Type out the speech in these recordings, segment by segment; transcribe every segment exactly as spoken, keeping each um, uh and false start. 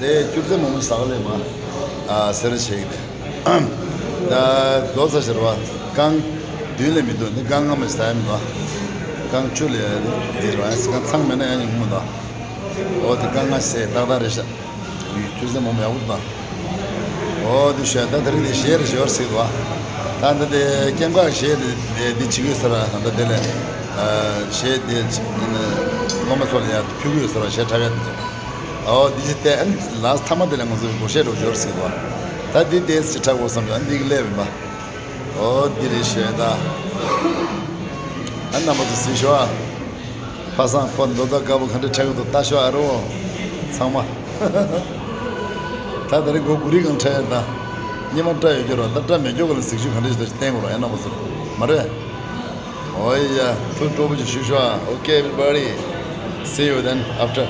དེ་སྐྱུར་རྩི་མང་པོ་ཟ་ག་ལས་མ། ཨ་སེར་ཞིག་དེ། ད་རྫོགས་ས་ཤར་བ། རྐང་བདུན་ལས་མི་འདུག་འདི་རྐང་ལྔ་མ་ཟ་ཡ་མི་འདུག་རྐང་བཅུ་ལས་འདི་རེད་བ། རྐང་ཚང་མེད་ན་ཡང་ཡོང་མི་འདུག་འོ་དེ་རྐང་ལྔ་ཟས་ཏག་ཏག་རེད་ཤག་སྐྱུར་རྩི་མང་པོ་ཡག་པོ་འདུག་འོ་དེ་ཤོད། ད་དེ་རིང་དེ་གཞས་རེ་ཞོར་ཟིག་འདུག་ད་འདི་དེ་སྐྱེམས་ཁ་གཞས་དེ་དེ་འདི་བྱེད་ཀྱི་ཡོད་ས་ར། ད་འདི་དེ་ལས་གཞས་དེ་སློབ་མ་ཚོ་ལ་ཡང་ཕུལ་གྱི་ཡོད་ས་ར། གཞས་འཁྲབ་ཡ་དེ་ཚོ། ཨོ་འདི་ཅི་སྟེ་ཨ་ནི་ལགས་མཐའ་མ་དེ་ལ་ང་ཚོས་སྒོར་གཞས་རོགས་འབྱོར་ཟིག་བ། ད་འདི་ཏོག་ཙམ་ཅིག་འཁྲབ་དགོས་བསམ་ཡོད། ཨ་འདི་གི་སླེབས་ཡིན་པ། ཨོ་འདི་རེད་ཤག་ད། ཨ་རྣམ་པ་ཚོ་གཟིགས་ཤོག་ཨ། ཕ་སང་ཁོ་མདོ་དག་དཀར་པོ་ག་འདྲ་འཁྲབ་ཀྱི་འདུག་ལྟ་ཤོག་ཨ་རོ། ཚང་མ། ད་དེ་རིང་སྒོར་དགུ་རིག་གང་འཁྲབ་ཡ་ད། སྙེ་མ་སྐྲ་ཡོད་རྒྱུ་རོ། ད་སྐྲ་མེད་རྒྱུ་ག་ལ་གཟིགས་ཞུ་ག་འདྲ་ཞིག་ད་བསྟན་དགོས་རོ། ཨ་རྣམ་པ་ཚོ། མ་རེད། ཨོ་ཡ། ཐུགས་སྤྲོ་པོ་ཅིག་ཞུ་ཤོག་ཨ། Okay, everybody. See you then after.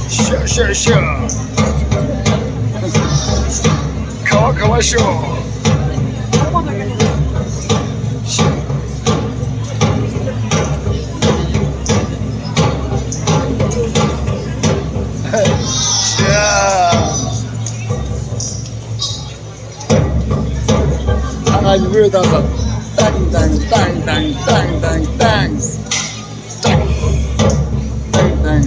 ཤ་ཤ་ཤ། ཁ་བ་ཁ་བ་ཤོ། ཤ། ཨ་ང་ཡི་བོད་དང་ས། ཏང་ཏང་ཏང་ཏང་ཏང་ཏང་ཏང་། ཏང་ཏང་ཏང་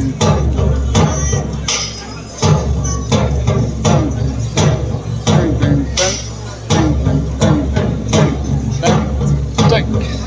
ཏང་།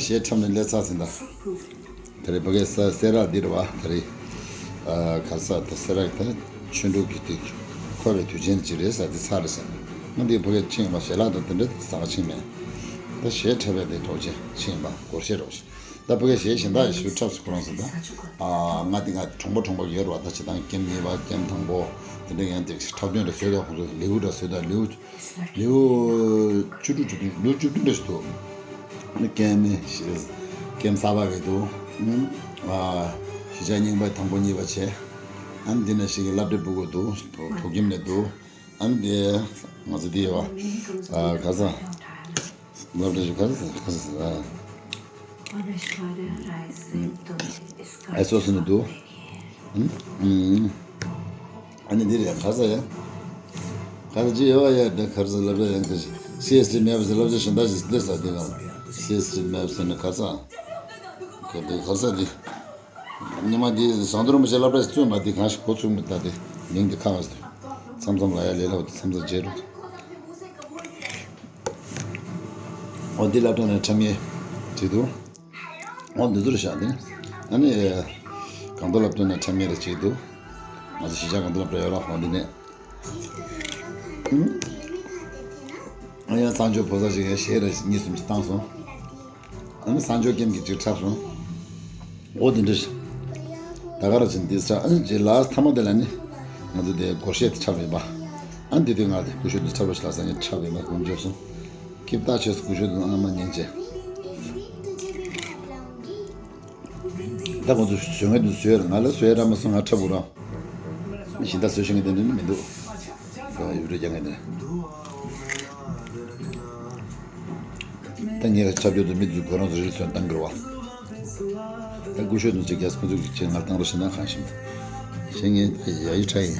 གཞས་འཁྲབ་ནས་སླེབས་ཚར་ཟིན་ད། དེ་རིང་ཕ་གིའི་ས་སེ་ར་འདི་རེད་བ། དེ་རིང་ཨ་ག་ས་ད་སེ་ར་གི་ད་ཆོས་འབྲུག་གི་དེ་འཁོར་བའི་དུས་ཆེན་ཅིག་རེད་ཟེར། དེ་ཚར་རེད་ཟེར། ང་འདི་ཕ་གིར་ཕྱིན་པ་ཞལ་ལག་དང་དེ་འདྲ་ཟ་ག་ཕྱིན་མེད། ད་གཞས་འཁྲབ་པའི་དེ་གྲོགས་ཆེ་ཕྱིན་པ་སྒོར་གཞས་རོགས་ཤིག་ད་ཕ་གིའི་གཞས་གཞན་དག་ཞུ་འཁྲབ་སུ་ཁོ་རང་ཟིན་ད། ཨ་ང་དེ་ང་གྲོང་པ་གྲོང་པ་ཡོད་རེད་བ། ད་ཅི་ད་ཀེམ་གཉིས་པ་ཀེམ་དང་པོ་དེ་འདྲ་ཡང་དེ་འཁྲབ་སྟོན་འདྲ་བཟོས་ད། ཁོང་ཚོ་ལེའུ་འདྲ་བཟོས་ད། ལེའུ་ལེའུ་བཅུ་དྲུག་བཅུ་བདུན་ལེའུ་བཅུ་བདུན་འདྲ་ཞིག་འདུག་ནི་ཀེམ་ནི་ཤི་ཀེམ་གསར་པ་རེད་འདུག་ཨ་གཞིས་ཆགས་རྙིང་པ་དང་པོ་གཉིས་པ་བྱས། ཨ་ནི་འདི་ནས་ཤི་གི་སློབ་གྲྭ་སྤུ་གུ་འདུག་ཐུག་ཁྱིམ་ནས་འདུག་ཨ་ནི་འདི་ང་ཚོ་འདི་ཡོད་པ་ཨ་ག་ས་སློབ་གྲྭ་ཞིག་ག་ས་ག་ས་ཨ་ཨེ་སོ་སི་ནས་འདུག་ཨ་ནི་འདི་རེད། ག་ས་ཡ། ག་ས་ཅི་ཡོད་ཡ། འདི་ག་ས་སློབ་གྲྭ་ཡང་ག་ཞིག་སི་ཨེ་སི་ཊི་མེད་པ་ཟེར། སློབ་གྲྭ་གཞན་དག་ཞིག་སླེབས་ས་འདི་ག་སི་ཨེ་སི་ཊི་མེད་པ་ཟེར་ན་ག་ས་ག་འདི་ག་ས་འདི། ཉི་མ་འདི་ཟངས་མདོག་རིན་པོ་ཆེ་སློབ་གྲྭ་ཞིག་བཙུགས་མ་འདི་གང་ཞིག་འགོ་ཚུགས་མི་ད། འདི་མིང་འདི་ཁ་བ་ཟེར། མཚམས་མཚམས་ལ་ཡ་ལས་སླ་བོ་འདི་མཚམས་མཚམས་བརྗེད་འགྲོ། འོ་འདི་སློབ་གྲྭ་ནས་འཁྲབ་མཁན་བྲིས་འདུག་འོ་འདི་ཚོ་རེད་ཤག་འདི་ཨ་ནི་སྒང་ཏོག་སློབ་གྲྭ་ནས་འཁྲབ་མཁན་རེ་གཅིག་འདུག་ང་ཚོ་གཞིས་ཆགས་སྒང་ཏོག་སློབ་གྲྭ་ཡོད་ར། འོ་འདི་ནས་ཨ་ཡང་གཙང་ཆུ་ཕོ་གསར་ཞིག་ཡང་གཞས་རེ་གཉིས་གསུམ་ཞིག་བཏང་སོང་། ཨ་ནི་གཙང་ཆུ་ཀེམ་གྱི་གཅིག་འཁྲབ་སོང་། འོ་དེ་འདྲ་ཞིག་ད་ག་རང་བཞིན་འདི་ས་ཨ་ནི་རྗེས་ལ་མཐའ་མ་དེ་ལ་ནི་ང་ཚོ་དེ་སྒོར་གཞས་དེ་འཁྲབ་ཡིན་པ། ཨ་ནི་དེ་དུས་ང་དེ་སྐུ་ཞབས་དེ་འཁྲབ་རོགས་ཞེས་ཟེར་ནས་འཁྲབ་ཡིན་པ་ཀུན་བརྗོད་སོང་། སྐྱིད་ཐག་ཆོད་སོང་། སྐུ་ཞབས་དེ་ཨ་མ་ཉན་བྱས། ད་ཁོང་ཚོ་བཟོ་མཁན་དེ་བཟོས་ར། ང་ལ་བཟོས་ར་མ་སོང་། ང་འཁྲབ་དགོས་ར། གཞན་དག་བཟོ་ཤེས་མཁན་དེ་འདྲ་ནི་མི་འདུག་ཡུ་རེ་རྒྱག་མཁན་དེ། ད་ངས་ཁྱབ་སྤྱོད་དུ་མི་འཛུལ་ཁོ་རང་ཚོ་རིལ་སོན་བཏང་གི་རེད་བ། ད་སྐུ་ཞབས་དུ་ཅིག་རྒྱས་ཁོ་ཚོ་གི་ཆེད་ང་བཏང་རོགས་ཞེ་ན་གང་ཞིམ། ཞེ་ངས་ད་ཡ་ཡི་ཁྲ་ཡིན།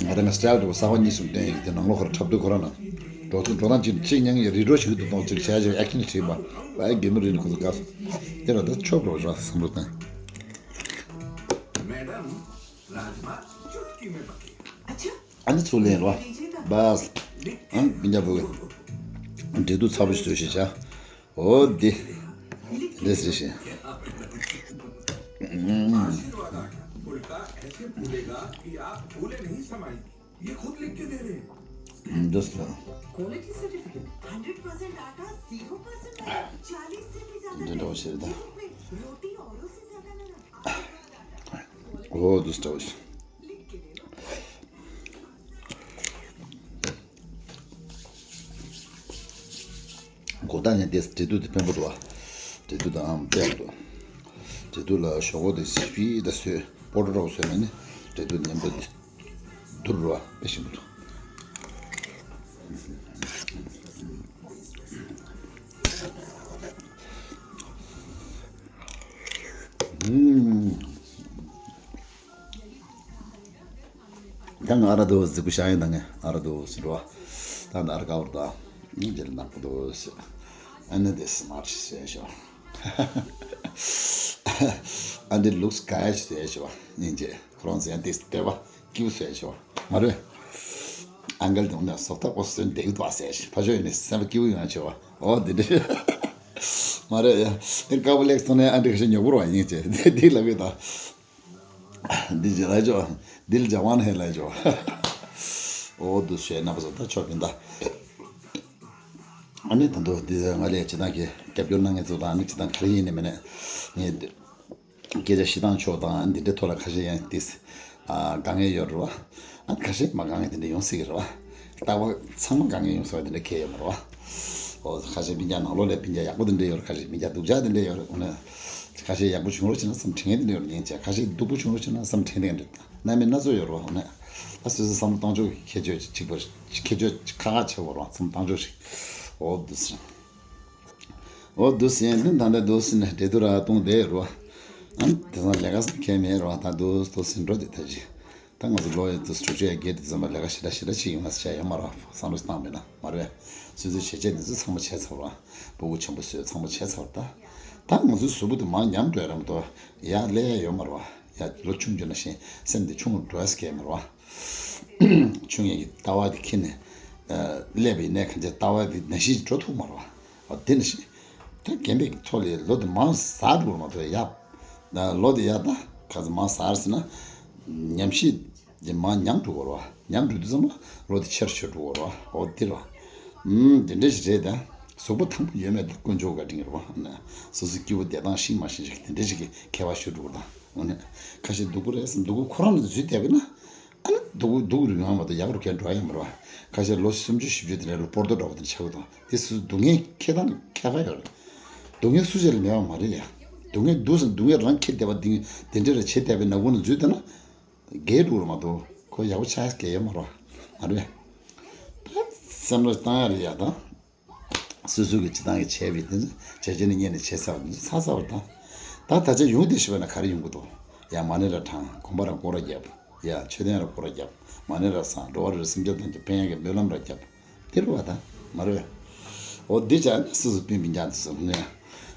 ང་ད་ང་སི་ཊལ་འདྲ་བོ་གསར་པ་གཉིས་གསུམ་བཏོན་ཡིན་གྱི། དེ་ནང་ལོགས་ཁོ་ར་འཁྲབ་དུས་ཁོ་རང་ན་འགྲོ་ཚུལ་འགྲོ་སྟངས་ཅིག་གཅིག་མྱང་ཡི་རི་འགྲོ་ཞིག་ཏུ་གཏོང་ཅིག་བྱས་ཅིག་ཨེག་ཤན་བྲིས་པ་ཨེ་གེ་མོ་རི་ནི་ཁོ་ཚོ་དགའ་སོང་། དེ་ར་ད་ཆོག་རོགས་ར་བསམ་བློ་བཏང་། ཨ་ནི་ཚུར་ལེན་རོ། བས། ཨང་སྤུན་ཀྱག་བུ་གུ། འབྲས་དུག་ཚ་པོ་ཞིག་བཟོས་ཤིག་བྱ། འོ་འདི། འདི་ཟེར་ཤིག་འདི་ཟེར། འདི་འདྲ་བོ་ཞིག་རེད་ད། འོ་འདི་འདྲ་བོ་ཞིག་གོ་ད་ནས་དེ་འབྲས་དུག་དེ་ཕན་པོ་འདུག་བ། འབྲས་དུག་དང་ཨམ་དཔེ་འདུག་འབྲས་དུག་ལ་ཞོག་ཁོག་དེ་སི་པི་དང་བཟོས་པོ་ཏྲོ་རོགས་བཟོས་ན་ནི་འབྲས་དུག་ནན་པོ་དེ་དུར་རོ་དཔེ་ཞིམ་པོ་འདུག་ད་ང་ཨ་ར་དོ་ཟི་གུ་ཤ་ཡང་ད་ངས་ཨ་ར་དོ་ཟི་རོ། ད་ང་ཨ་ར་ཀ་བར་ད་ཉིན་རྗེས་ནག་པོ་དོ་ཟི། ཨ་ནི་དེ་སི་མར་ཤི་ཟེར་ཤོ། ཨ་འདི་ལུགས་ག་ཡ་ཤི་ཟེར་ཤོ། ཉིན་རྗེས་ཁོ་རང་ཟེར་ཡང་དེ་སི་དེ་བ་ཀིའུ་ཟེར་ཤོ། མ་རེད། ཨང་གལ་དུ་ནས་སོག་ཐོག་པོ་སོན་དེ་གི་དོ་ཟེར་ཤོ། ཕ་ཤོ་ཡིན་ནས་སེམས་པ་ཀིའུ་ཡོང་ཤོ། འོ་དེ་འདྲ། མ་རེད་ཡ། ཨེ་ཀ་བོ་ལེགས་སོང་ནས་ཨ་འདི་ཁ་ཤས་ཉོ་བོར་བ་ཡིན་ཅེ་དེ་དེ་ལབ་ཡོད་ད། འདི་ཇི་ལ་ཇོ། འདི་ལ་ཇ་ཝན་ཧེ་ལ་ཇོ། འོ་དུ་ཤེས་ན་པ་སོ་ད་ཆོག་གིན་ད། ཨ་ནི་ད་དུང་འདི་ང་ལས་ཅི་དང་གི་རྒྱབ་སྐྱོར་གནང་མཁན་ཚོ་དང་ཨ་ནི་ཅི་དང་ག་རེ་ཡིན་ནི་མིན་ནི། ངས་སྐད་ཆ་བཤད་སྟངས་ཕྱོགས་དང་འདི་འདྲའི་ཐོག་ལ་ཁ་ཤས་ཡང་ཏིས་དཀའ་ངལ་ཡོད་རེད་བ། ཨ་ཁ་ཤས་མ་དཀའ་ངལ་དེ་འདྲ་ཡོང་སྲིད་ཀྱི་རེད་བ། རྟག་པར་ཚང་མ་དཀའ་ངལ་ཡོང་སྲིད་པ་དེ་འདྲ་གང་ཡང་ཡོད་མ་རེད་བ། འོ་ཁ་ཤས་སྤུན་ཀྱག་ནང་ལོགས་ལ་སྤུན་ཀྱག་ཡག་པོ་དེ་འདྲ་ཡོད་རེད། ཁ་ཤས་སྤུན་ཀྱག་སྡུག་ཅག་དེ་འདྲ་ཡོད་རེད། འོ་ན་ཁ་ཤས་ཡག་པོ་བྱུང་རོགས་བྱས་ན་བསམ་དྲན་མཁན་དེ་འདྲ་ཡོད་རེད། ཡིན་ཅེ་ཁ་ཤས་སྡུག་པོ་བྱུང་རོགས་བྱས་ན་བསམ་དྲན་མཁན་རེད། རྣམ་པ་སྣ་ཚོགས་ཡོད་རེད་བ། འོ་ན་ད་སོ་སོའི་བསམ་བློ་བཏང་ཕྱོགས་ཀྱི་ཁྱད་ཆོས་གཅིག་པ་ཁྱད་ཆོས་ཁ་ཁ་ཆེ་བོ་རེད་བ། བསམ་བློ་བཏང་ཕྱོགས་ཤིག་འོ་འདུག་སེ། འོ་འདུག་སེ་ཡིན་ད་ལྟ་འདུག་སེ་ནས་འབྲེལ་གཏུག་ར་གཏོང་བསྡད་རོ། ཨ་དེང་སང་ལས་ཀ་ཟེར་མཁན་མེད་རོ། ད་འདུག་འདུག་སེ་འགྲོ་དེ་ད་ཅི། ད་ང་ཚོ་ལོ་ཡི་དུ་སྤྲོ་སྐྱིད་ཡ་བརྒྱད་དེ་ཙམ་པ་ལས་ཀ་ཞེ་དྲག་ཞེ་དྲག་ཅིག་ཡོང་བ་ཟེར་ཡ་ཡོད་མ་རོ། བསམ་བློ་བཏང་མེད་ན་མ་རེད། སོ་སོའི་བྱས་རྗེས་འདི་ཚོ་ཚང་མ་བྱས་ཚར་རོ། སྤུ་གུ་ཆེན་པོ་བཟོས་ཚང་མ་བྱས་ཚར་རོ། ད་ད་ང་ཚོའི་གཟུགས་པོ་དེ་མར་ཉམས་འགྲོ་ཡ་ར་མ་གཏོགས་ཡར་སླེབས་ཡ་ཡོད་མ་རོ། ཡ་ལོ་ཆུང་རྒྱུ་ན་བཞིན་སེམས་དེ་ཆུང་རུ་འགྲོ་ཡ་ཟེར་མཁན་མ་རོ། ཆུང་ཡིན་གྱི་ལྟ་བ་དེ་ཁྱེར་ནས་ སླེབས་པ་ཡིན་ནའི་གང་ཅི་ལྟ་བ་དེ་ནང་བཞིན་འགྲོ་ཐུབ་མ་རེད་བ། འོ་དེ་ནང་བཞིན་ད་རྒན་པའི་ཐོག་ལ་ལོ་དེ་མང་ཟ་འགྲོ་མ་གཏོགས་ཡ། ལོ་དེ་ཡ་ད་ག་ཚོད་མང་ཟ་ཟེར་ན། ཉམས་ཞིབ་དེ་མང་ཉམས་འགྲོ་གི་རེད་བ། ཉམས་འགྲོ་དུས་ཙམ་པ་ལོ་དེ་ཆེར་ཆེར་འགྲོ་གི་རེད་བ། འོ་དེ་རེད་བ། ཨུམ་དེ་འདྲ་ཞིག་རེད་ད། གཟུགས་པོ་ཐང་པོ་ཡོད་མེད་དེ་དཀོན་མཆོག་བཀའ་དྲིན་རེད་བ། ཨ་ནི་སོ་སོའི་སྐྱེ་བོ་བདེ་ཐང་ཤིང་མ་ཤིང་ཞིག་དེ་འདྲ་ཞིག་གི་ཁྱད་པར་ཤོར་འགྲོ་གི་རེད་ད། འོ་ནི་ཁ་ཤས་སྡུག་པོ་རེད་བསམ་སྡུག་པོ་ཁོ་རང་ལ་འཛུལ་བསྡད་པས་ན། ཨ་ནི་སྡུག་པོ་སྡུག་རུ་ཡོང་བ་དང་ཡག་རུ་གས་འགྲོ་ཡ་ཡོད་མ་རེད་བ། ཁ་ཤས་ལོ་སུམ་ཅུ་བཞི་བཅུ་དེ་འདྲ་ལ་སྤོར་ཏོ་འདྲ་བོ་དེ་འདྲ་ཆགས་ཀྱི་འདུག་དེ་སུ་སྡུག་བསྔལ་ཁྱད་ཐང་ཁྱད་པར་ཡོད་རེད། སྡུག་བསྔལ་སུ་ཞིག་ལ་མེད་པ་མ་རེད་ཡ། སྡུག་བསྔལ་འདུག་ཟེར་སྡུག་བསྔལ་རང་ཁྱེར་བསྡད་པ་འདི་དེ་འདྲ་ར་བྱེད་བསྡད་པའི་ནག་ཁུང་ལ་འཛུལ་བསྡད་ན། རྒས་འགྲོ་ར་མ་གཏོགས་ཁོ་ཡག་པོ་ཆགས་རྒས་ཡོད་མ་རེད་བ། མ་རེད་བས། ད་བསམ་བློ་བཏང་ཡ་རེད་ཡ་ད། སོ་སོ་གི་སྤྱི་བཏང་གི་བྱས་པའི་དེ་ཚོ་བྱས་རྗེས་ནས་རྙེད་ནས་བྱས་ཚར་བ་དེ་ཚོ་ཚར་ཚར་བ་དང་། ད་ད་ཆ་ཡོང་བསྡད་ཤི་བ་ན་ག་རེ་ཡོང་གི་འདུག་ཡ་མ་ཎི་ར་བགྲང་དགོན་པ་ར་སྐོར་ར་རྒྱབ། ཡ་མཆོད་རྟེན་ར་སྐོར་ར་རྒྱབ། མ་ཎི་ར་བསང་འགྲོ་བ་རེ་སེམས་ཅན་ཐམས་ཅད་ཕན་ཡག་གི་སྨོན་ལམ་ར་རྒྱབ། དེ་རུ་བ་དང་མ་རུ་བས། འོ་འདི་ཅག་ནི་སུ་སུ་པིན་པིན་ཀྱང་དུ་སོང་ནས།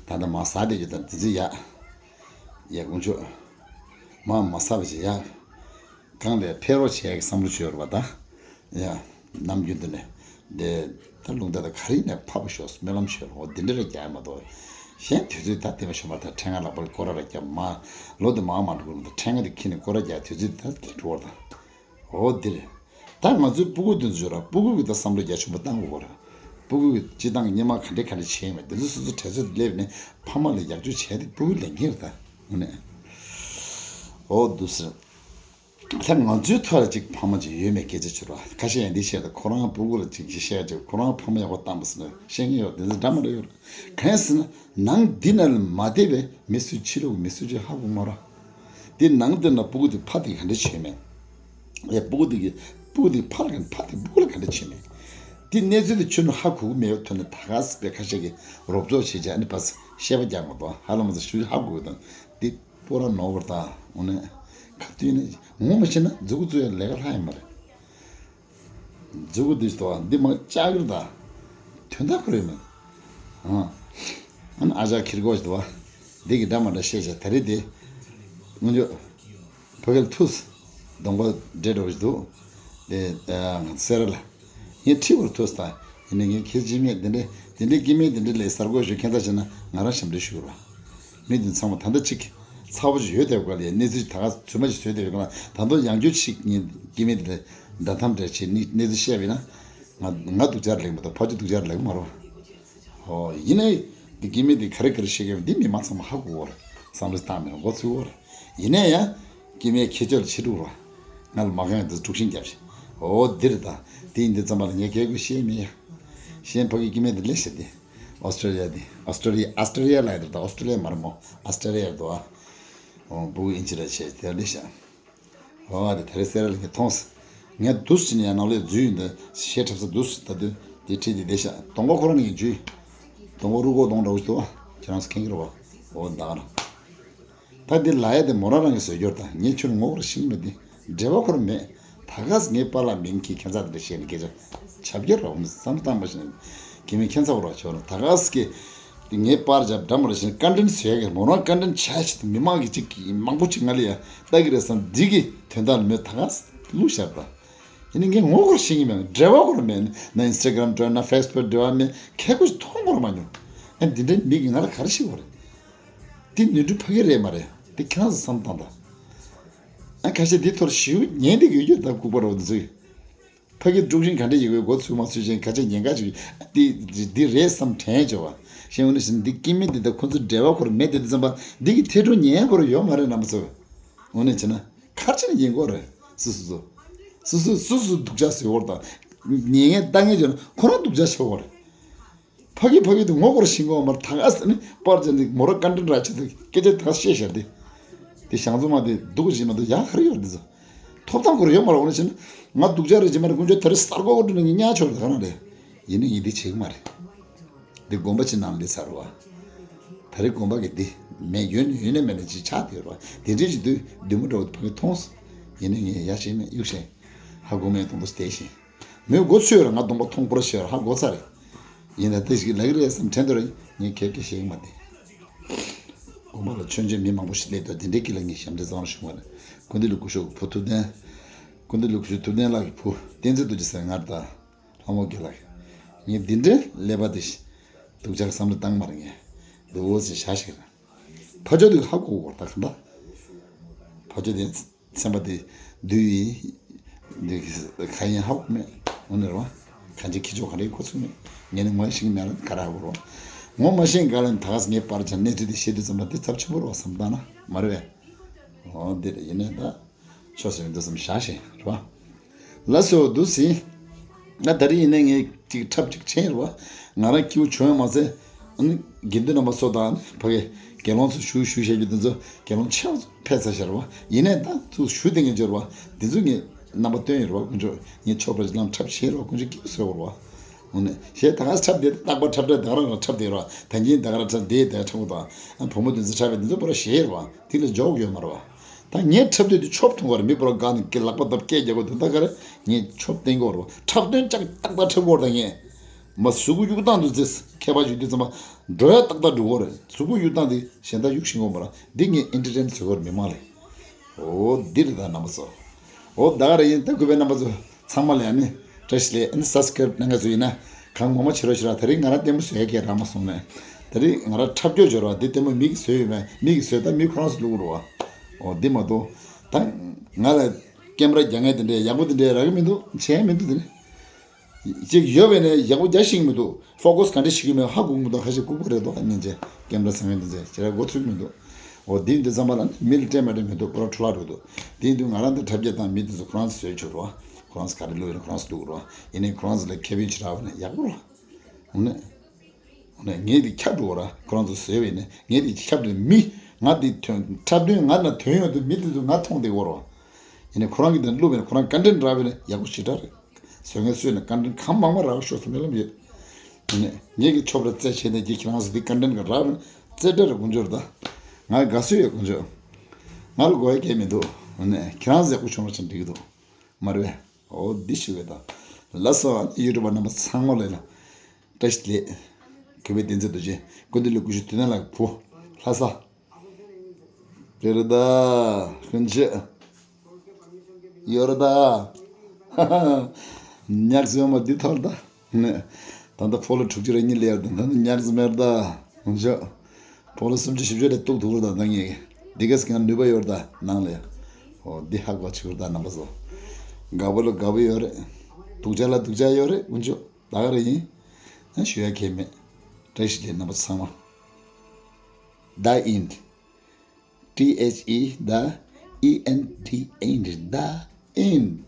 ད་ལྟ་མ་ཟ་བསྡད་རྒྱུ་དང་དེ་ཚོ་ཡ། ཡ་དཀོན་མཆོག་མ་མ་ཟ་བ་ཞིག་ཡ། གང་ལས་ཕེབས་རོགས་བྱས་ཀྱི་བསམ་བློ་བྱོས་རོགས་པ་དང་། ཡ། ནམ་རྒྱུན་དུ་ནས། དེ། ད་རླུང་རྟ་དང་ག་རེ་ཡིན་ནས་ཕབ་ཤོག་སྨོན་ལམ་བྱོས་རོགས་འདི་འདྲ་རེ་རྒྱག་མ་གཏོགས། གཞན་དུས་ཚོད་ད་དེ་མ་ཤོར་བར་ད་ཕྲེང་ང་ལག་པར་སྐོར་ར་ར་རྒྱབ་མ། ལོ་དེ་མང་མ་འགྲོ་གི་རུང་ད་ཕྲེང་ང་དེ་ཁྱེར་ནས་སྐོར་ར་རྒྱག་དུས་ཚོད་ད་སྐྱེལ་འགྲོ་བར་དང་། འོ་འདིར། ད་ང་ཚོའི་སྤུ་གུ་དེ་ཚོ་ཡོད་ར་སྤུ་གུ་གི་ད་བསམ་བློ་རྒྱ་ཆེན་པོ་བཏང་དགོས་ར། སྤུ་གུ་གི་སྤྱི་བཏང་གི་སྔོན་མ་ག་འདྲ་ག་འདྲ་བྱས་ཡིན་མེད་དེ་ཚོ་སོ་སོ་གྲས་ཚོད་དུ་སླེབས་ནས་ཕ་མ་ལ་ཡག་བཅོས་བྱས་ཏེ་སྤུ་གུ་ལས་འགན་རེད་ད། དངོས་གནས། འོ་འདུག་ཟེར། ད་ང་ཚོའི་ཐོག་ལ་ཅིག་ཕ་མ་ཅིག་ཡོད་མེད་སྐད་ཆ་བྱོས་ར་ཁ་ཤས་ཡང་འདི་བཤད་ད་ཁོ་རང་སྤུ་གུ་ལ་ཅིག་ཅིག་བཤད་ཅིག་ཁོ་རང་ཕ་མ་ཡག་པོ་བཏང་པ་ཟེར་ན་བཤད་མཁན་ཡོད་དེ་ཚོ་འདྲ་མ་འདྲ་ཡོད་ར། གང་ཡིན་ཟེར་ན་ནང་འདི་ན་ལ་མ་བསྡད་པའི་མི་སུ་ཕྱི་ལོགས་མི་སུ་ཅིག་ཧ་གོ་མ་ར། དེ་ནང་དེ་ན་སྤུ་གུ་དེ་ཕ་དེ་ག་འདྲ་བྱས་མེད། ཡ་སྤུ་གུ་དེ་གི་སྤུ་གུ་དེ་ཕ་ལ་ག་ཕ་དེ་སྤུ་གུ་ལ་ག་འདྲ་བྱས་མེད། དེ་གནས་ཚུལ་དེ་ཁྱོན་ནས་ཧ་གོ་གི་མེད་པའི་ཐོག་ནས་ད་ག་སེ་པའི་ཁ་ཤས་ཀྱི་རོབ་ཙོག་བྱེད་བྱ་ནི་བ་ཤེས་པ་རྒྱག་མ་གཏོགས་ཧ་ལམ་ས་ཞུ་ཧ་གོ་གི་དང་དེ་སྤོ་ར་ནོར་བར་དང་འོ་ནས་ག་དུས་ནས་ངོ་མ་བྱས་ན་མཛུ་གུ་བཙུགས་ཡ་ལས་ཀ་ལྷག་ཡ་མ་རེད། མཛུ་གུ་འདི་ལྟ་བ་འདི་མ་ལྕགས་ཀྱུར་དང་། དོན་དག་ཁོ་རེ་མིན། ཨང་། ཨ་ནི་ཨ་ཅག་ཁིར་གོ་ཞིག་འདུག་བ། འདི་གི་འདྲ་མ་འདྲ་བཤད་བྱ་ད་རེས་དེ། སྔོན་འཇོག་ཕ་གིར་ཐུགས། གདོང་པ་འདྲེ་འདྲ་བོ་ཞིག་འདུག་དེ་ཨ་ང་ཚོ་སེ་ར་ལ། ངས་ཁྲིད་བར་ཐུགས་དང་། ཡིན་ནའི་ངས་ཁྱེད་ཀྱི་མིག་འདི་འདྲའི་འདི་འདྲའི་སྐྱེ་དམན་འདི་འདྲའི་ལས་གསར་འགོད་ཞུ་ཁྱད་མཚར་བྱས་ན་ང་རང་ཞབས་འདྲེན་ཞུ་དགོས་ར། མི་འདི་ཚང་མ་ད་ལྟ་གཅིག་ཚ་བོ་ཅིག་ཡོད་དེ་ག་ལས་གནས་ཚུལ་ད་ག་ཚུལ་མ་ཅིག་བཟོས་དེ་ག་ལ་ད་དུང་ཡང་བསྐྱར་ཅིག་ངས་སྐྱེ་དམན་འདི་འདྲ་ད་ཐམ་འདྲ་བྱས་ནི་གནས་ཚུལ་བཤད་པས་ན། ང་ང་སྡུག་ཅག་ལེགས་མ་གཏོགས་ཕ་ཆུ་སྡུག་ཅག་ལེགས་མ་རེད། ཨོ་ཡིན་ནའི་འདི་སྐྱེ་དམན་འདི་ག་རེ་ག་རེ་བཤད་མཁན་འདི་མི་མང་ཚང་མ་ཧ་གོ་གི་རེད། བསམ་བློ་བཏང་མེད་མགོ་ཚོས་གི་རེད། ཡིན་ནའི་ཡང་། སྐྱེ་དམན་ཁྱེད་ཚོ་ལ་ཕྱི་དྲུག་རོ། ང་ལ་མ་གང་ཡང་འདི་དཀྲུག་ཤིང་རྒྱབ་ཤིག་ཨོ་འདིར་ད། དེ་ཡིན་དུས་ཙམ་པ་ལ་ངས་སྐད་དགོས་ཤེས་མེད་ཡ། གཞན་ཕ་གི་སྐྱེ་དམན་འདི་ལས་ཤེས་ཏེ། ཨོ་སི་ཀྲོ་ལི་ཡ་འདི། ཨོ་སི་ཀྲོ་ལི་ཡ་ཨ་སི་ཀྲོ་ལི་ཡ་ལ་ཡ་འདིར་ད་ཨོ་སི་ཀྲོ་ལི་ཡ་མ་རེད་མོ། ཨ་སི་ཀྲོ་ལི་ཡ་རེད་དོ། ཨོ་བུ་ཨིན་ཇི་ར་བྱས་དེ་ལས་ཤ། ཨོ་དེ་དེ་རེད་སེ་ར་ལ་ངས་མཐོང་སོང་། ངས་འདུག་སེ་བྱས་ནས་ཡ་ནང་ལོགས་འཛུལ་ཡོང་དུས་ཤེས་ཁྲབ་ས་འདུག་སེ་ད་དུས་དེ་ཁྲིད་དེ་བསྡད་ཤག་གདོང་པ་ཁོ་རང་ནས་འཇུས། གདོང་པ་རུ་ཀོ་གདོང་འདྲ་བོ་ཞིག་འདུག་བ། ཁྱེད་རང་ཚོ་མཁྱེན་གྱི་རེད་བ། ཨོ་ད་ག་རང་། ད་འདི་ལ་ཡ་དེ་མོ་རང་རང་གིས་བཟོས་རྒྱུར་དང་ངས་ཁྱོད་ངོ་བོར་ཤེས་ཀྱི་མེད་དེ། འབྲེལ་བ་ཁོ་རང་མེད། ད་ག་སེ་ངའི་པཱ་ལགས་མིང་གིས་ཁྱད་མཚར་དེ་འདྲ་བཤད་ནས་སྐད་ཆ་བྱ་བརྒྱ་ར་འོང་བསམ་བློ་བཏང་པ་བཞིན་གྱི་མི་ཁྱད་མཚར་བོ་ར་ཆོག་ར་ད་ག་སེ་གི་དེ་ངའི་པར་རྒྱབ་འདྲ་མ་ར་བཞིན་བཀའ་དྲིན་ཟེར་ཡ་གི་མོ་རང་བཀའ་དྲིན་ཆེ་ཆེ་དེ་མི་མང་གི་གཅིག་གིས་མང་པོ་གཅིག་ང་ལ་ཡ་ལྟ་གི་རེད་བསམ་འདི་གི་དོན་དག་ལ་མོས་ད་ག་སེ་བླུགས་བཞག་པ། ཡིན་ནའི་ངས་ངོ་ཤེས་ཀྱི་མེད། འབྲེལ་བ་ཁོ་རང་མེད། ན་ཨིན་སི་ཊ་གྷ་རམ་འགྲོ་ན་ཕེ་སི་བུག་འབྲེལ་བ་མེད། ཁྱད་ཁོ་ཞིག་མཐོང་ཁོ་རང་མ་མྱོང་། ཨ་འདི་འདྲའི་མི་གིས་ང་ལ་ག་རེ་བཤད་དགོས་རེད། འདི་ནོར་འཁྲུལ་ཕ་གི་རེད་མ་རེད། འདི་ཁྱེད་རང་ཚོ་བསམ་བཏང་དང་། ཨ་ཁ་ཤས་འདི་ཐོར་ཞིའུ་ཉན་འདི་ཡོད་རྒྱུ་ད་ལྐུགས་པ་རེད་འདི་ཚོས། ཕ་གི་དཀྲུག་ཤིང་ག་འདྲ་ཡི་གོའི་མགོ་ཚུགས་མ་ཚུགས་ཅན་ག་ཅིག་ཉན་ག་ཅིག་འདི་འདི་རེད་བསམ་དྲན་བྱོས་བ། ཤེས་འོ་ནི་བཞིན་འདི་སྐྱེ་དམན་འདི་ད་ཁོ་ཚོ་འབྲེལ་བ་ཁོ་རང་མེད་དེ་འདི་ཙམ་པ་འདི་གི་ཐེ་གྲོགས་ཉན་ཁོ་རང་ཡོད་མ་རེད་རྣམ་པ་ཚོ། འོ་ནི་བྱས་ན། ཁར་ཆེན་ཡིན་གོ་རེད། སུ་སུ་སུ། སུ་སུ་སུ་སུ་སྡུག་ཅག་ཟེར་བོར་དང་། ཉེ་ངན་ལྟ་ངན་བྱས་ན་ཁོ་རང་སྡུག་ཅག་ཆེ་བོ་རེད། ཕ་གི་ཕ་གི་དུ་ངོ་སྐོར་ཤིང་གོ་མར་ཐང་ཨ་ས་ནི་པར་ཅན་དེ་མོ་ར་ཀན་ཏན་ར་ཆེ་དུ་སྐད་ཆ་ཐང་བཤད་ཤར་དེ། དེ་ཞང་ཚོ་མ་དེ་སྡུག་བཞིན་མ་དུ་ཡག་ཧར་ཡོད་དེ་ཚོ། ཐོབ་ཐང་སྐོར་ཡོད་མ་ར་འོ་ན་ཆེ་ན། ང་སྡུག་ཅག་རེ་ཇི་མ་ར་ཀུན་ཅོ་ད་རེ་སར་གོ་གོ་ཏུ་ནི་ཉག་ཆོར་ད་ག་རང་རེད། ཡིན་ན་ཡིན་དེ་བྱེད་གི་མ་རེད། འདི་དགོན་པ་ཅིག་ནང་ལས་ཚར་བ། ད་རེས་དགོན་པ་གི་འདི་མེད་ཡོད་ནི་ཡོད་ནི་མེད་ནི་ཅིག་ཆགས་བསྡད་ར་བ། དེ་འདྲའི་ཅིག་དུས་བདུད་མོ་འདྲ་བོ་ཕ་གི་མཐོང་སོང་། ཡིན་ནི་ངས་ཡ་ཤེས་མེད་གཡུག་ཤེས། ཧ་གོ་མེད་གདོང་པོ་བལྟས་ཤེས། མོས་མགོ་ཚོས་ར་ང་གདོང་པ་མཐོང་པོར་ཤེས་ར་ཧ་གོ་ཚར་རེད། ཡིན་ན་དེ་ཞིག་ལབ་གི་རེད་བསམ་དྲན་འདོད་རེད་ངས་ཁྱེད་ཀྱི་ཤེས་གི་མ་དེ། དགོན་པ་ལ་མཆོད་མཇལ་མི་མང་པོ་ཞིག་སླེབས་དུས་དེ་འདྲའི་སྐད་ལ་ངས་ཞབས་འདྲེན་གཙང་རུ་བྱུང་བ་རེད། ཀུན་བདེ་ལུགས་སྐུ་ཞབས་ཀྱི་བུ་ཐུབ་བསྟན། ཀུན་བདེ་ལུགས་སྐུ་ཞབས་ཐུབ་བསྟན་ལགས་ཀྱི་བུ་བསྟན་འཛིན་རྡོ་རྗེ་ཟེར་ང་རེད་ད། ཨ་མོ་རྒན་ལགས། ངས་འདི་འདྲའི་ཀླད་པ་དེ་སྡུག་ཅག་བསམ་བློ་བཏང་མ་རེད་ངས། འདུག་ཟེར་བཞག་ཤིག་ར། ཕ་ཆོས་དེ་ཧ་གོ་གོ་ད་ག་འདྲ། ཕ་ཆོས་དེ་སེམས་པ་དེ་བདུད་ཡིན། འདི་ག་ཡིན་ཧ་གོ་མེད། འོ་ནི་ར་བ། གང་ཅི་ཁྱི་ཆོ་ག་རེ་གོ་ཚུགས་མེད། ངས་ནི་ངོ་ཤེས་ཀྱི་མེད་ལ་ག་རེ་ཧ་གོ་ར་བ། ངོ་མ་ཤེས་ག་ལ་ནི་ད་ག་ངས་པར་ཆ་གནས་ཚུལ་དེ་བཤད་དུས་ཙམ་པ་དེ་ཚབས་ཆེན་པོ་ར་བ་བསམ་བཏང་ན་མ་རེད་བས། འོ་འདི་རེད་ཡིན་ནའི་ད། ཆོས་ཟེར་འདུག་བསམ་བཞག་བཞིན་རེད་བ། ལགས་སོ་འདུག་ཟིན། ང་ད་རེས་ཡིན་ནའི་ངས་ཅིག་འཁྲབ་ཅིག་ཕྱིན་རེད་བ། ང་རང་སྐྱིད་པོ་བྱུང་ཡོད་མ་ཟད། ཨ་ནི་དགེ་འདུན་རྣམ་པ་ཚོ་དང་ཕ་གི་དགེ་སློང་ཚོ་ཞུ་ཞུ་བཤད་རྒྱུ་དེ་ཚོ་དགེ་སློང་ཆེ་བ་ཚོ་ཕེབས་ཚར་ཤག་རེད་བ། ཡིན་ནའི་ད་ཚུར་ཞུ་བསྡད་མཁན་ཅིག་རེད་བ། འདི་ཚོ་ངས་རྣམ་པ་སྟོན་ཡོད་རེད་བ་དཀོན་མཆོག་ངས་ཆོས་པ་ཅིག་ལམ་འཁྲབ་ཤེས་རེད་བ་དཀོན་མཆོག་སྐྱིད་པོ་བཟོས་ཡོད་རེད་བ། འོ་ནས་གཞས་ད་ག་འཁྲབ་བསྡད་རྟག་པར་འཁྲབ་འཁྲབ་ད་ག་རང་འཁྲབ་བསྡད་རེད་བ། ད་གིན་ད་ག་རང་འཁྲབ་བསྡད་ད་འཁྲབ་གོ་ད། བུ་མོ་དེ་ཚོ་འཁྲབ་པའི་དེ་ཚོ་པུ་ར་གཞས་རེད་བ། དེ་ལ་འཇོག་ཡོད་མ་རེད་བ། ད་ངས་འཁྲབ་དུས་དེ་ཆོབ་ཐུང་བ་རེད། མི་པོ་ལ་དགའ་ནས་ཀྱི་ལག་པ་བརྡབ་སྐད་རྒྱག་གོ་དུས་ད་ག་རེ་ངས་ཆོབ་བསྟན་གོ་རེད་བ། འཁྲབ་སྟོན་ལྕགས་ཏག་ཏག་འཁྲབ་གོ་རེད་ད་ངས། མ་གཟུགས་པོ་གཡུག་སྟངས་དུ་ཚེ་མཁས་པ་ཞིག་དུས་ཙམ་པ་འགྲོ་ཡ་ཏག་ཏག་འགྲོ་གོ་རེད། གཟུགས་པོ་གཡུག་སྟངས་དེ་གཞན་དག་གཡུག་ཤེས་གོ་མ་རེད། འདི་ངས་ཨེན་ཊར་ཊེན་བཟོ་གོ་རེད་མི་མང་ལ། འོ་འདི་རེད་ད་རྣམ་པ་ཚོ། འོ་ད་ག་རེ་ཡིན་ད་གུས་པའི་རྣམ་པ་ཚོ། ཚང་མ་ལ་ཡང་ནི་བཀྲ་ཤིས་བདེ་ལེགས། ཨ་ནི་སབ་སི་ཀེ་རེབ་གནང་མཁན་ཚོ་ཡིན་ན་གང་མང་མང་བྱེད་རོགས་བྱེད་རོགས། དེ་རིང་ང་རང་ལྟད་མོ་བཟོ་ཡ་གས་རག་མ་སོང་ནས། དེ་རིང་ང་རང་འཁྲབ་སྐྱོར་བྱེད་རོགས། འདི་ལྟད་མོ་མིག་གིས་བཟོས་ཡོད་མེད། མིག་གིས་བཟོས་ད་མི་ཁོ་རང་ཚོ་བླུག་རོགས། འོ་འདི་མ་གཏོགས་ད་ང་ལ་ཀེམ་ར་རྒྱག་མཁན་དེ་འདྲས་ཡག་པོ་དེ་འདྲས་རག་གི་མི་འདུག་བྱས་མི་འདུག་དེ་ནི་ཅིག་ཡོད་པས་ནས་ཡག་པོ་རྒྱག་ཤེས་ཀྱི་མི་འདུག་ཕོ་ཀོ་སི་ག་འདྲ་ཞིག་གི་མེད་ཧ་གོ་གི་མི་འདུག་ཁ་ཤས་ལྐུགས་པ་རེད་འདུག་ཨ་ཉན་ཅེ་ཀེམ་ར་ཚང་མས་འདི་ཚོ་ཞེ་དྲག་མགོ་ཚོད་ཀྱི་མི་འདུག་འོ་འདི་འདི་ཙམ་པ་ལ་ནི་མི་ལ་སྤྲད་མ་སྤྲད་མི་འདུག་པུ་ར་འཕྲོ་བརླག་འགྲོ་འདུག་དེ་ཡིན་དུས་ང་རང་འདི་འཁྲབ་རྒྱག་སྟངས་མི་འདི་ཚོ་ཁོ་རང་ཚོ་བཟོས་ཆོག་རོགས། ཁོ་རང་ཚོ་ག་རེ་བླུགས་ཡོད་ན་ཁོ་རང་ཚོ་བླུགས་རོགས། ཡིན་ནའི་ཁོ་རང་ཚོ་ལ་ཁེ་ཕན་ཅིག་རག་པ་ན་ཡག་པོ་རོགས། འོ་ནས་འོ་ནས་ངས་འདི་ཁྱབ་འགྲོ་ར་ཁོ་རང་ཚོ་བཟོས་པ་ཡིན་ན་ངས་འདི་ཁྱབ་འགྲོ་མི་ང་འདི་ཐོན་འཁྲབ་སྟོན་ང་ན་ཐོན་ཡོང་དུས་མི་འདི་ཚོ་ང་མཐོང་བསྡད་ཡོད་རོགས། ཡིན་ནའི་ཁོ་རང་གི་འདི་བླུགས་པ་ཡིན་ན་ཁོ་རང་ཀོན་ཊེན་ཊི་རག་པ་ཡིན་ན་ཡག་པོ་ཞེ་དྲག་རེད། བཟོ་མཁན་སུ་ཡིན་ན་ཀོན་ཊེན་ཊི་གང་མང་མང་རག་ཤོག་ཟེར་སྨོན་ལམ་ཡོད། ངས་ངས་ཀྱི་ཆོབ་ར་རྩེ་བྱས་ནས་ཀྱི་ཁྱེད་རང་ཚོ་འདི་ཀོན་ཊེན་ཊི་ག་རག་མིན་རྩེ་འདྲ་ར་དཀོན་མཆོག་རེད་ད། ང་དགའ་བསུ་ཡོད་དཀོན་མཆོག་ང་ལ་དགོས་ཡ་གལ་མི་འདུག་ཨ་ནི་ཁྱེད་རང་ཚོ་ཡག་པོ་བྱུང་བ་ཆེན་འགྲིག་གི་འདུག་མ་རེད་པས། འོ་འདི་ཞུ་བས་ད། ལགས་སོ་ཨ་ནི་ཡུ་ཊུབ་པ་རྣམ་པ་ཚང་མ་ལ་ཡིན་ན། བཀྲ་ཤིས་བདེ་ལེགས། གུས་པའི་བསྟན་འཛིན་རྡོ་རྗེ་ཀུན་འདུས་ལ་སྐུ་ཞབས་དུས་ནམ་ལགས་བུ་ལྷ་ས། རེད་རེད་ད། ཀུན་སྤྱོད། ཡོད་རེད་ད། ཉག་ཟོས་མ་འདི་ཐོར་ད། ནས། ད་ལྟ་ཕོ་ལོ་དྲུག་ཅུ་རེ་གཉིས་སླེབས་ད་ད་ཉག་ཟོས་མེད་ད། ཧུན་ཅོ། ཕོ་ལོ་སུམ་ཅུ་བཞི་བཅུ་རེ་གཏུག་ཐུབ་རེད་ད་ད་ངས། འདི་གས་ཀྱང་ནུས་པ་ཡོད་ད་ནང་ལ་ཡ། ཨོ་འདི་ཧ་གོ་ཆུ་རེད་ད་རྣམ་པ་ཚོ། དགའ་པོ་ལ་དགའ་པོ་ཡོད་རེད། སྡུག་ཅག་ལ་སྡུག་ཅག་ཡོད་རེད་ཧུན་ཅོ། ད་ག་རེ་ཡིན། ཨ་ཞུ་ཡ་གལ་མེད། བཀྲ་ཤིས་བདེ་ལེགས་རྣམ་པ་ཚོ་ཚང་མ། The end. T H E the E N D end. The end.